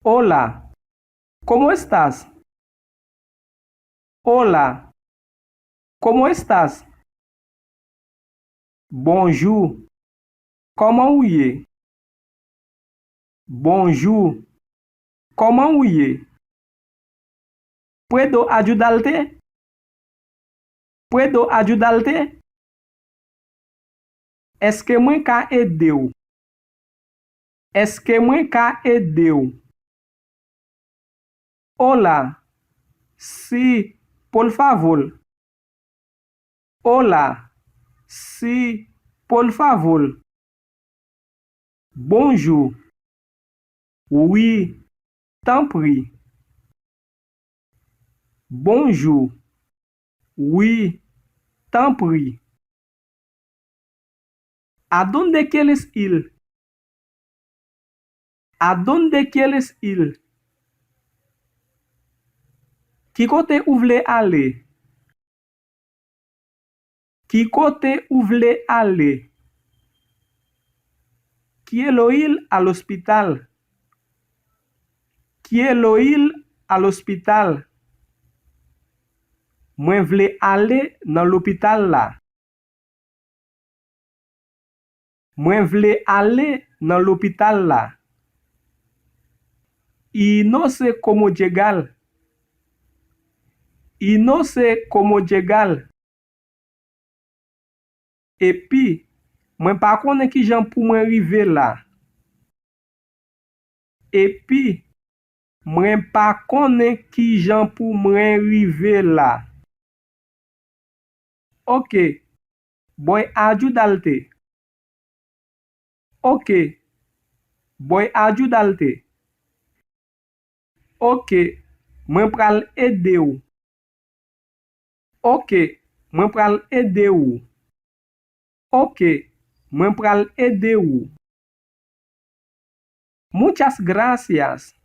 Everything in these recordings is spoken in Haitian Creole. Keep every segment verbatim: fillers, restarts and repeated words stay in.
Hola, ¿cómo estás? Hola, ¿cómo estás? Bonjou, kòman ou ye? Bonjou, kòman ou ye? ¿Puedo ayudarte? ¿Puedo ayudarte? Èske mwen ka ede w? Èske mwen ka ede w? Hola, sí, por favor. Hola, sí, por favor. Bonjou. Wi, tanpri. Bonjou. Wi, tanpri. ¿A dónde quieres ir? ¿A dónde quieres ir? Ki kote ou vle ale? Ki kote ou vle ale? Quiero ir al hospital. Quiero ir al hospital. Mwen vle ale nan lopital la. Mwen vle ale nan lopital la. Y no sé cómo llegar. Y no sé cómo llegar. Epi, mwen pa konnen kijan pou mwen rive la. Epi, mwen pa konnen kijan pou mwen rive la. Ok, voy a ayudarte. Ok, voy a ayudarte. Ok, mwen pral ede w. Ok, mwen pral ede w. Ok, mwen pral ede w. Muchas gracias.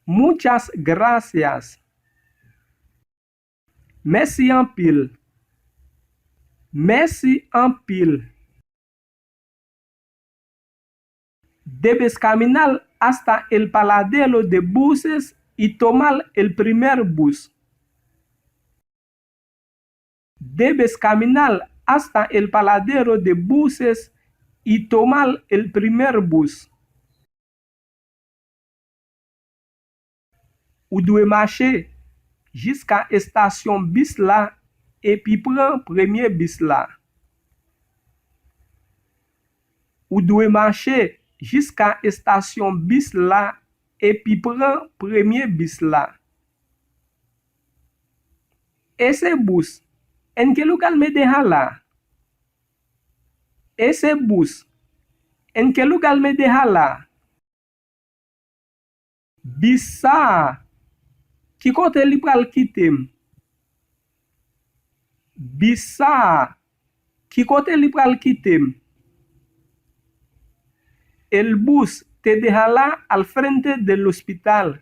Muchas gracias. Mèsi anpil. Mèsi anpil. Debes caminar hasta el paradero de buses y tomar el primer bus. Debes caminar hasta el paradero de buses y tomar el primer bus. Ou dwe mache jiska estasyon bis la epi pran premye bis la. Ou dwe mache jiska estasyon bis la epi pran premye bis la. Ese bus, ¿en qué lugar me dejará? Ese bus, ¿en qué lugar me dejará? Bis sa a, ki kote li pral kite m? Bis sa a, ki kote li pral kite m? El bus te dejará al frente del hospital.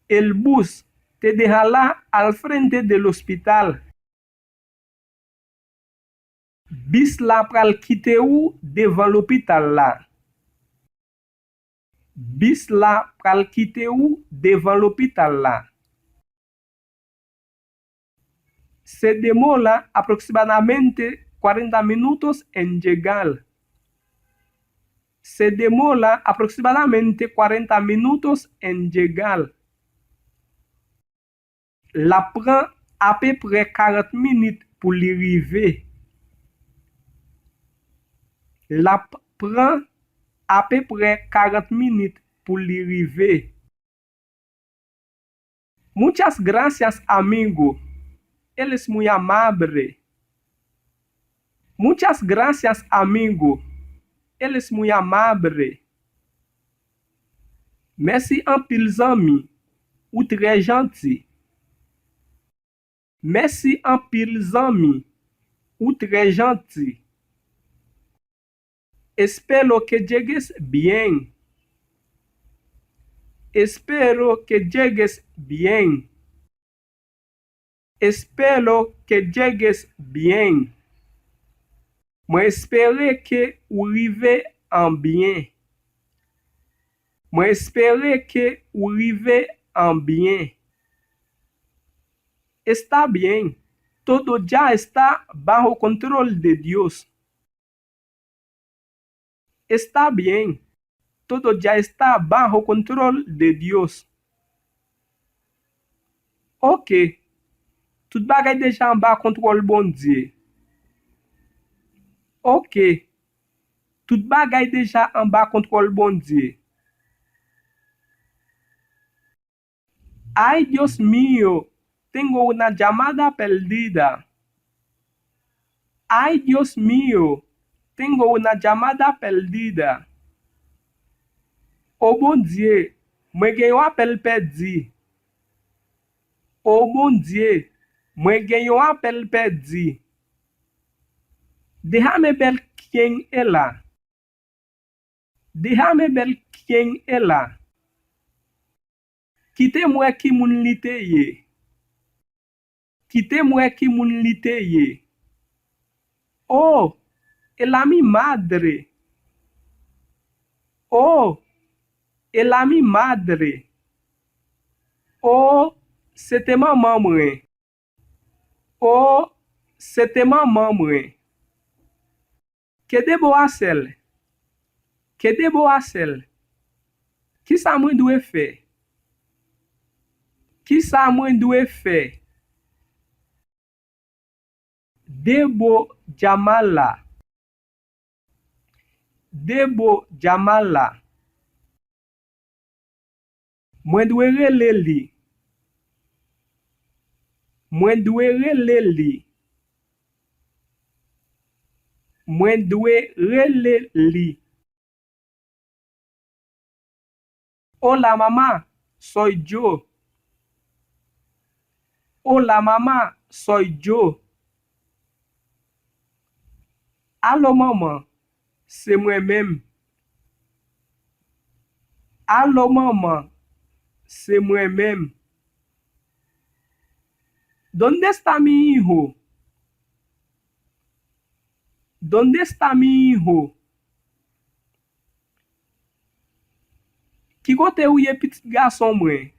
El bus te dejará al frente del hospital. Bis la pral kite ou devan lopital la. Bis la pral kite ou devan lopital la. Se demora aproximadamente cuarenta minutos en llegar. Se demora aproximadamente cuarenta minutos en llegar. L ap pran apeprè karant minit pou li rive. L ap pran apeprè karant minit pou li rive. Muchas gracias, amigo. Él es muy amable. Muchas gracias, amigo. Él es muy amable. Mèsi anpil, zanmi. Ou trè janti. Mèsi anpil, zanmi. Ou trè janti. Espero que llegues bien. Espero que llegues bien. Espero que llegues bien. Mwen espere ke ou rive an byen. Mwen espere ke ou rive an byen. Está bien. Todo ya está bajo control de Dios. Está bien. Todo ya está bajo control de Dios. Ok. Tout bagay deja anba kontwòl Bondye. Ok. Tout bagay deja anba kontwòl Bondye. Ay, Dios mío, tengo una llamada perdida. Ay, Dios mío, tengo una llamada perdida. O Bondye, mwen gen yon apèl pèdi. O Bondye, mwen gen yon apèl pèdi. Déjame ver quién era. Déjame ver quién era. Kite m wè ki moun li te ye. Kite m wè ki moun li te ye. Oh, era mi madre. Oh, era mi madre. Oh, se te manman mwen. Oh, se te manman mwen. ¿Qué debo hacer? ¿Qué debo hacer? Kisa mwen dwe fè? Kisa mwen dwe fè? Debo llamarla. Debo llamarla. Mwen dwe rele li. Mwen dwe rele li. Mwen dwe rele li. Hola, mamá, soy yo. Hola, mamá, soy yo. Alo, manman, se mwen menm. Alo, manman, se mwen menm. ¿Dónde está mi hijo? ¿Dónde está mi hijo? Ki kote ou ye, pitit gason mwen?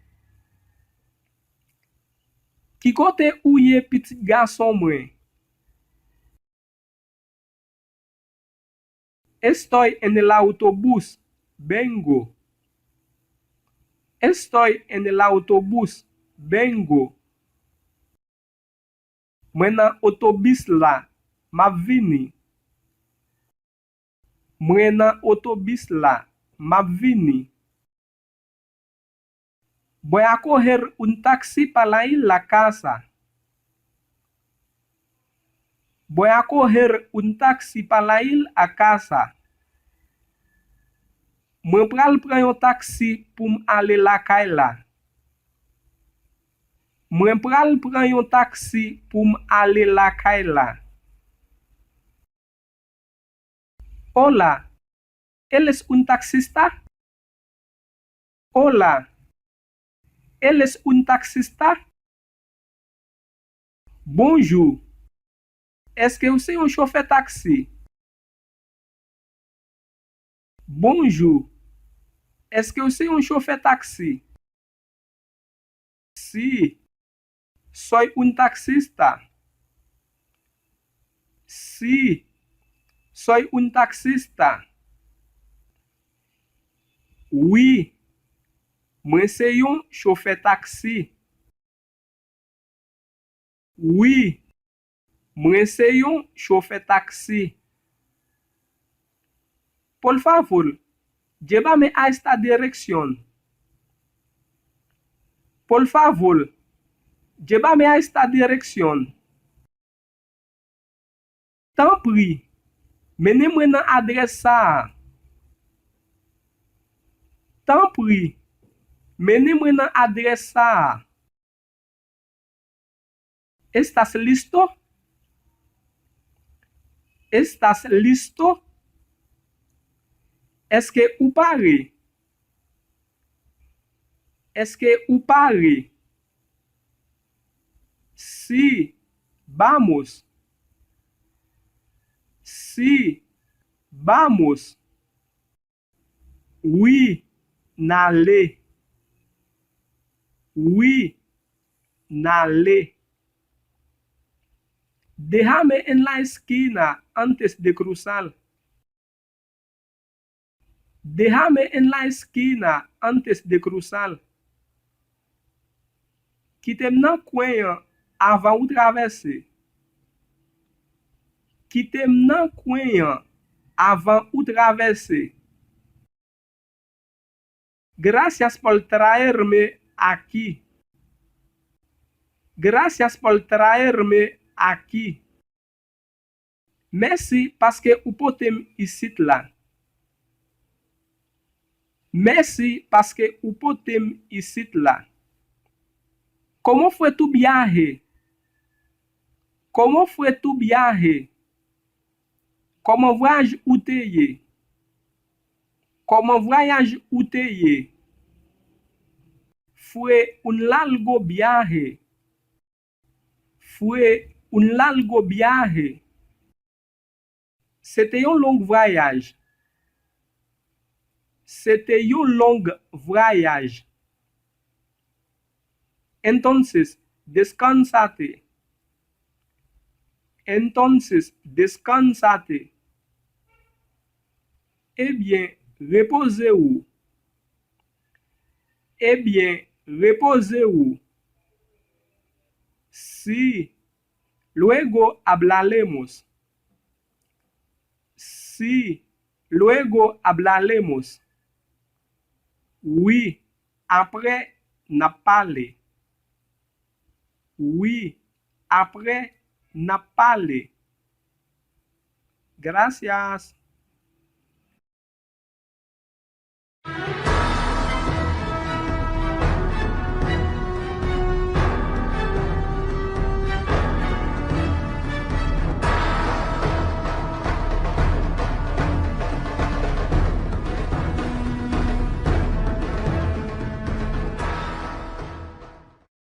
Ki kote ou ye, pitit gason mwen? Estoy en el autobús, vengo. Estoy en el autobús, vengo. Mwen nan otobis la, m ap vini. Mwen nan otobis la, m ap vini. Voy a coger un taxi para ir la casa. Voy a coger un taxi para ir a casa. Mwen pral pran yon taksi pou m ale lakay la. Mwen pral pran yon taksi pou m ale lakay la. Hola, ¿él es un taxista? Hola, ¿él es un taxista? Bonjou, èske w se yon chofè taksi? Bonjou, èske w se yon chofè taksi? Sí, soy un taxista. Sí, soy un taxista. Wi, mwen se yon chofè taksi. Wi, mwen se yon chofè taksi. Por favor, llévame a esta dirección. Por favor, llévame a esta dirección. Tanpri, mennen mwen nan adrès sa a. Tanpri, mennen mwen nan adrès sa a. ¿Estás listo? ¿Estás listo? Èske ou pare? Èske ou pare? Sí, vamos. Sí, vamos. Wi, n ale. Wi, n ale. Déjame en la esquina antes de cruzar. Déjame en la esquina antes de cruzar. Kite m nan kwen an avan ou travèse. Kite m nan kwen an avan ou travèse. Gracias por traerme aquí. Gracias por traerme aquí. Mèsi paske ou pote m isit la. Mèsi paske ou pote m isit la. ¿Cómo fue tu viaje? ¿Cómo fue tu viaje? Kòman vwayaj ou te ye? Kòman vwayaj ou te ye? Fue un largo viaje. Fue un largo viaje. Se te yon long vwayaj. Se te yon long vwayaj. Entonces, descánsate. Entonces, descánsate. Ebyen, repoze w. Ebyen, repoze w. Sí, luego hablaremos. Sí, luego hablaremos. Wi, apre n ap pale. Wi, apre n ap pale. Gracias.